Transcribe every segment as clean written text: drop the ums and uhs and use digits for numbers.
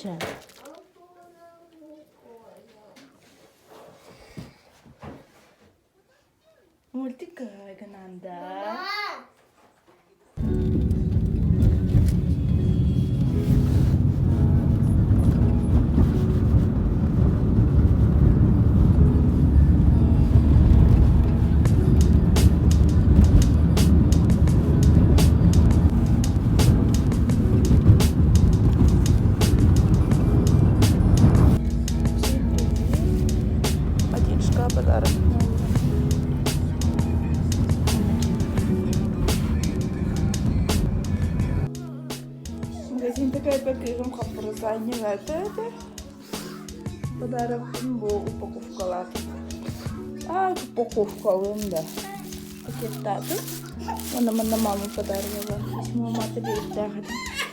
Кыча. Мультик гынанда. Один подарок. Магазин такая кыыһым хаппырысаанньыга это Подарокпын бу упаковкалаатым. А, упаковкалыым да. Пакеттаатым. Уонна манна мама подарога бар. 8 марта биэрдээх этим.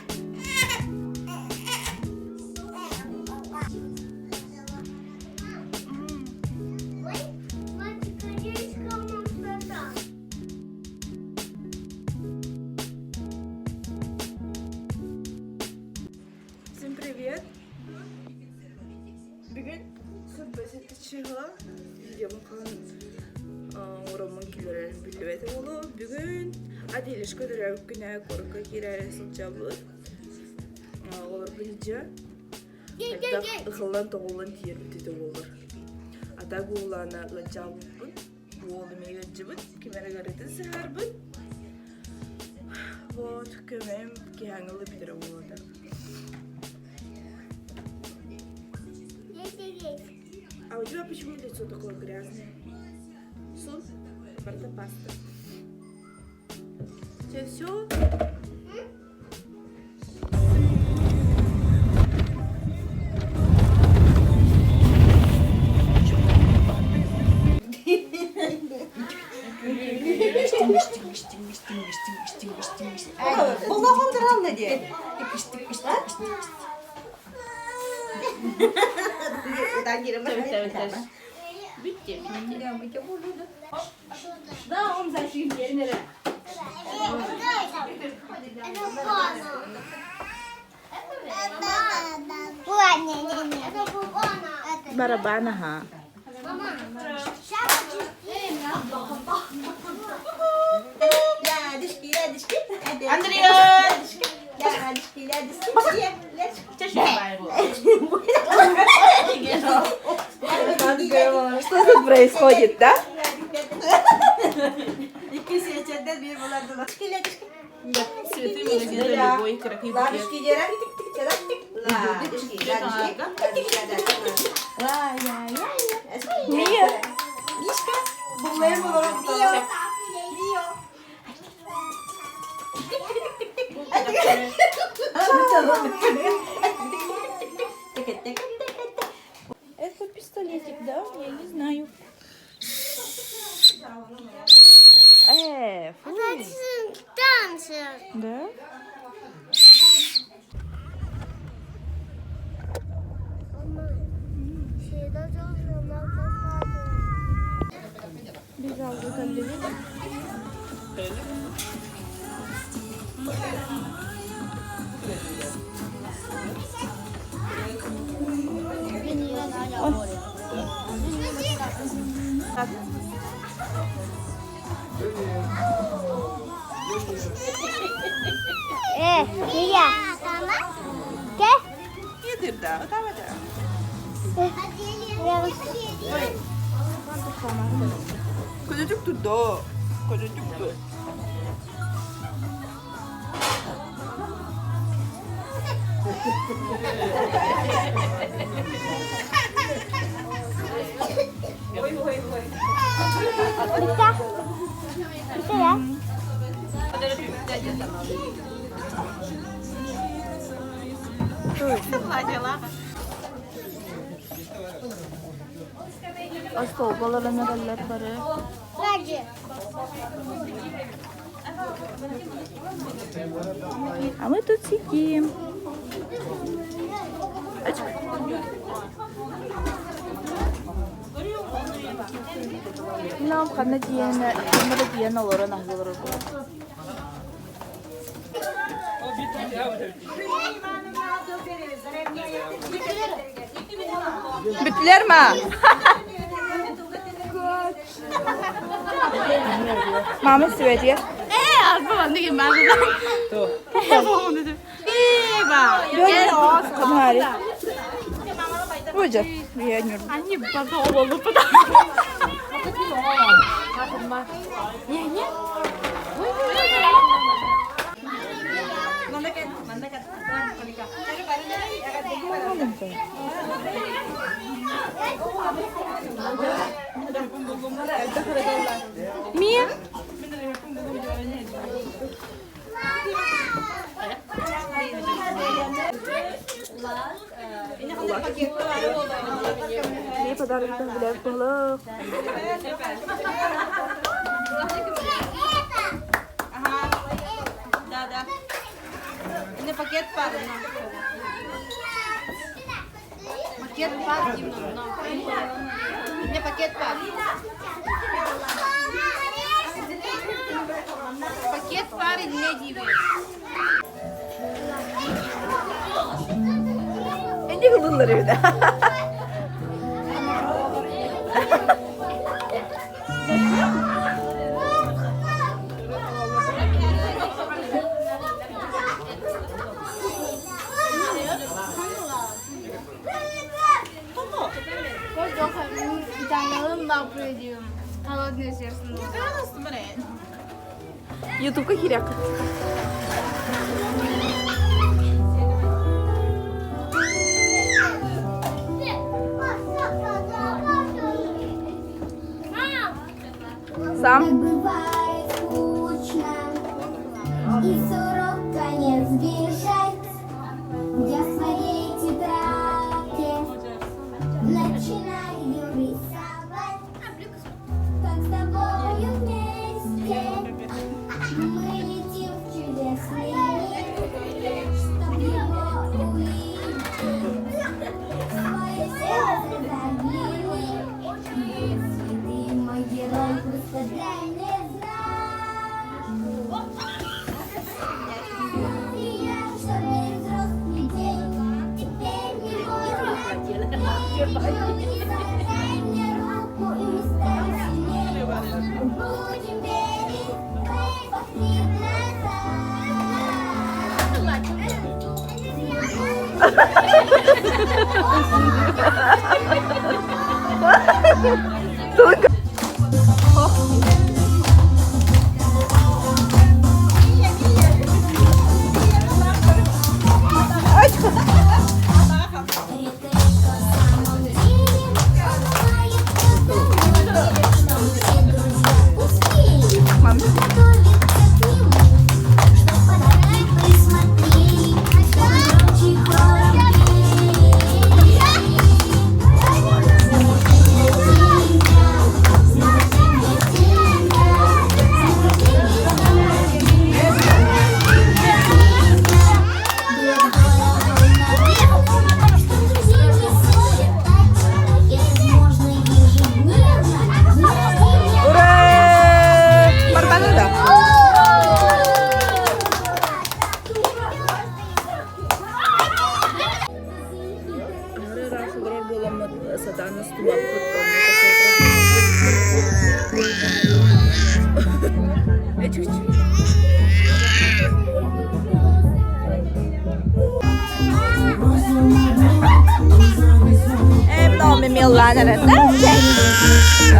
Всем привет! Бүгүн сырбасыты чыһыла видеом хаһан оҥороммун киллэрэрим биллибэтэ буолуо. Бүгүн Аделишка төрөөбүт күнэ куоракка киирээри сылдьабыт. Оҕолорбун илдьэ хайдах ыхыллан-тоҕуллан тиийэрбит этэ буоллар. Ата буолаана ыалдьаабыппын. Уолум ыалдьыбыт, ким эрэ ыарыытын сыһыарбыт. Вот, көмөм киһаҥылы бүтэрэ буолуота. А у тебя почему лицо такое грязное? Сон, барда паста. Все, все? Улахан диye. Bitti, bitti. Барабан аһа. Andrea! Что тут происходит, да? Цветы магазина любой, красивый букет. Мия. Это пистолетик, да? Я не знаю. Э, фу. Танцы. Да? Бежал Э, я. Ke? Yedirdi. Kocacık tuttu. Kocacık tuttu. Bitti. Bitti ya. Остолбалар эрэллэр бары. А мы тут сидим. Нам ханна диэн, ханна да диэн олорон аһылар буолар. Бүттүлэр ма? Мама Светия. Канари. Ужас. Я не Мия. Не подарок билэр буолуох. Да, да. Не пакет пар. Пакет пар, Не пакет пар. Пакет пары не диви. Энди кылыллар эбит. Холодное сердце. Ютубка хиряк. Сам. Бывает скучно, и с урока не сбежать. Я в своей тетрадке начинаю рисовать, как с тобою вместе мы летим в чудесный мир, чтоб его увидеть. В свое сердце загляни, если ты мой герой, просто дай мне знать. И я, что мир взрослый день, теперь не поздно. Дай мне руку, и мы станем сильнее. Будем верить, в глаза. Только. Редко-редко в самом деле он бывает потому, что мы все друзья успели подготовиться к нему, чтоб подарки присмотрели, чтобы громче хором пели. Можно ежедневно. Ура! Барбана да.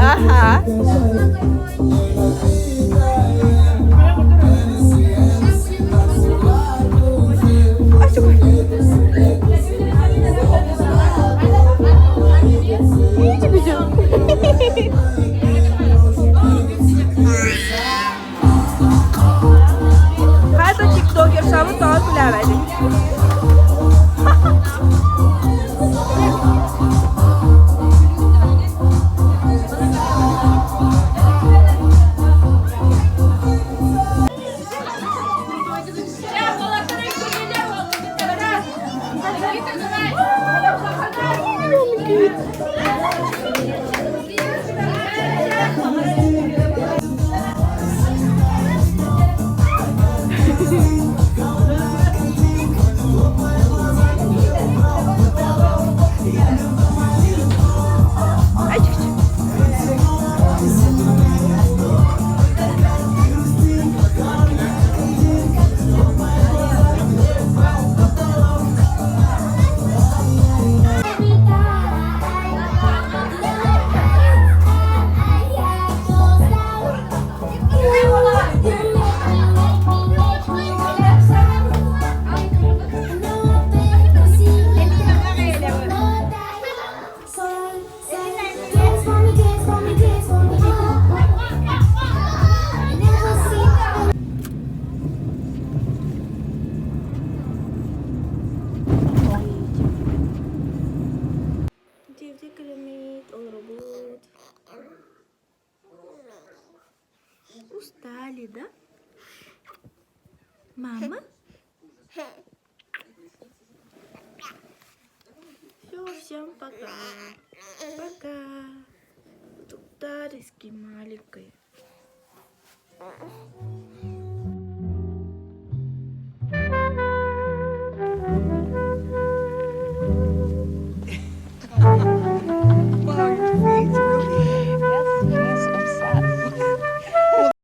Ага. Хайта тиктокер шабы тоо күлээбэдик. Дьиэбитигэр кэлэммит олоробут. Устали, да? Мама? Все, всем пока. Пока. Тут маленькая.